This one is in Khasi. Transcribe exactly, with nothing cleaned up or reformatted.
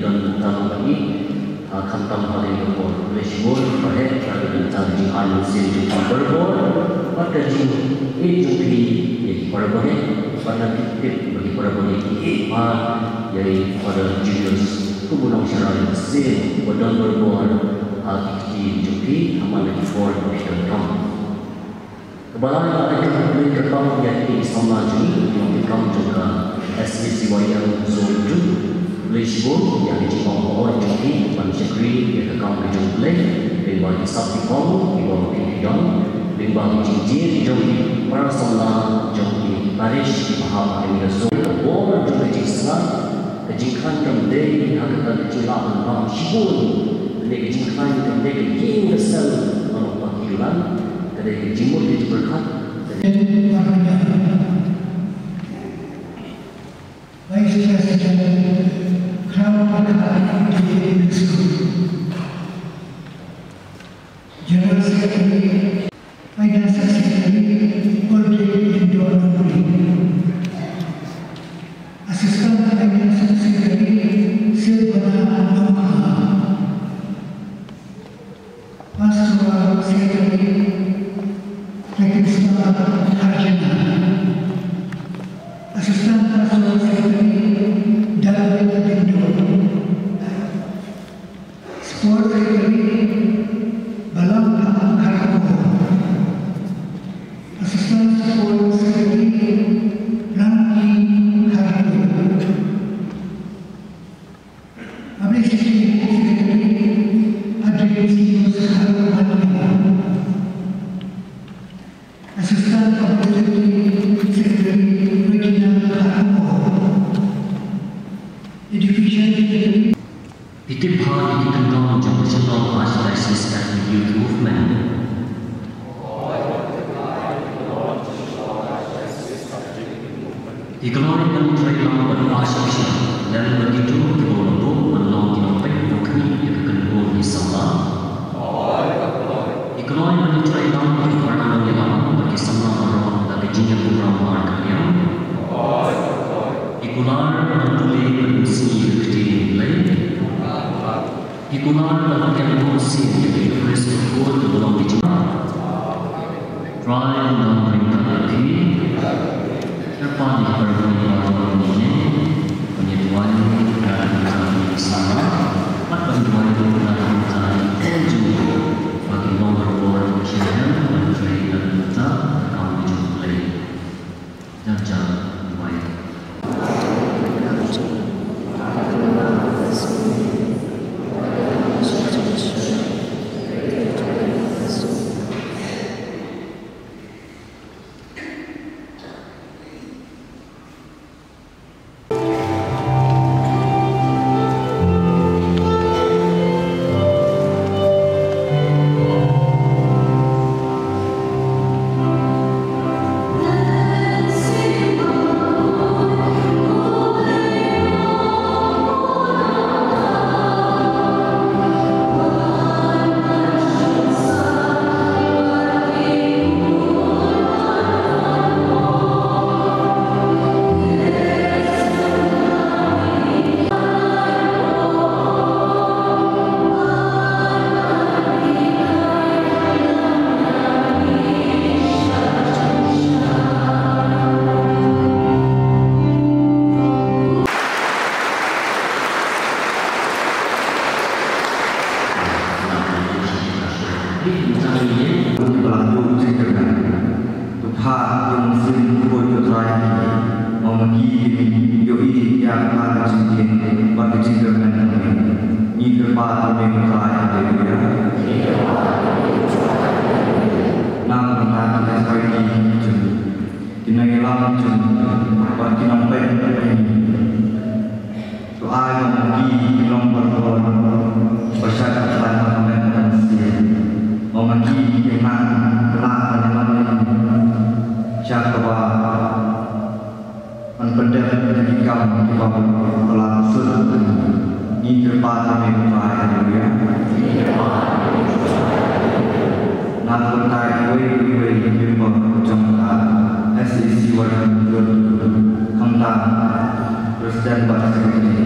Don tang bad ngi, ah, khamtam ha kane ka por. Khublei shibun, paralok, ha kane ka jingai mynsiem jong phi barabor, bad ka jingïeit jong phi ïa ki para bangeit, bad nga tip ba ki para bangeit ki ïeit bha ïa i Father Julius, kum u nongshakri mynsiem uba don barabor ha ki kti jong phi, ha man la ki por ba phi donkam. Kaba lai, nga ai ka khublei kyrpang ïa ki samla jong ngi, ki nongtrei kam jong ka S A C Y M Zone two. Khublei shibun ïa ka jingong ba ong jong ki ban shakri ïa ka kam ka jong U Blei, lyngba ki sap ki kong kiba phi phi don, lyngba ki jingjied jong ki para samla jong ki parish kiba hap ha kane ka zone. Ka bor jong ka jingsngaid, ka jingkhlaiñ kam dei ha kata ka jinglah ban bam shibun. Lane ka jingkhlaiñ kam dei ka ïing ka sem ban ong ba ki dulan. Ka dei ka jingmut ka jingpyrkhat. Vice President, Kraw Pyrkhat Catholic School. General Secretary, Finance Secretary, Audrey Tindor Nongri. Assistant Finance Secretary, Silvana Nongkha. Pastoral Secretary, Tekista Harjana. Assistant Pastoral Secretary, Dalvin Tindor. Sport Secretary, Balam Kharkongor. Assistant Sport Secretary, Ramki Kharkongor. Publicity Secretary, Adrian Sius Kharkongor. Assistant Publicity Secretary, Regina Kharkongor. Education Secretary, Phi tip bha ïa ki tyngkong jong ka Shillong Archdiocese Catholic Youth Movement. Phi kloi ban trei lang bad Archbishop lem bad kito kiba la buh ban long ki nongpeit nongkhmih ïa ka kynhun ki samla. Phi kloi ban trei lang bad ki para nongïalam bad ki samla baroh da ka jingïakhun mar ka liang. Phi kular ban pule bad mynsngi ïa ka ktien U Blei. Phi kular ban pynïaid bunsien ïa ka Eucharist ka kut kaba long ka jingma. Trai un nang ryngkat bad phi. Kyrpad ïa ki para bangeit baroh mynne ban ïa duwai na ka bynta ki samla bad ban duwai na ka bynta ki khun jong ngi ba kin long barabor shitrhem ban trei na ka bynta ka kam ka jong U Blei. Jan jan duwai. Ki ba la duh jingkyrmen. To phah ïa u mynsiem khuid U Trai ha ki, ba ma ki kin ïohi ïa ka jingtieng bad ka jingkyrmen jong me. Ngi kyrpad ïa me ko Trai, haleluya. Na ka bynta ki S Y D jong ngi, ki nongïalam jong ngi bad ki nongpeit jong ngi. To ai ba ma ki kin long barabor ba shait ban khlaiñ ha ka met ka mynsiem. Ba ma ki kin nang kylla ban ïalam ïa ngi sha kaba ban pyndep ïa ki kam kiba la sut. Ngi kyrpad ïa me ko Trai, haleluya. Na ka bynta iwei pa iwei i member jong ka S A C Y, khamtam President bad Secretary.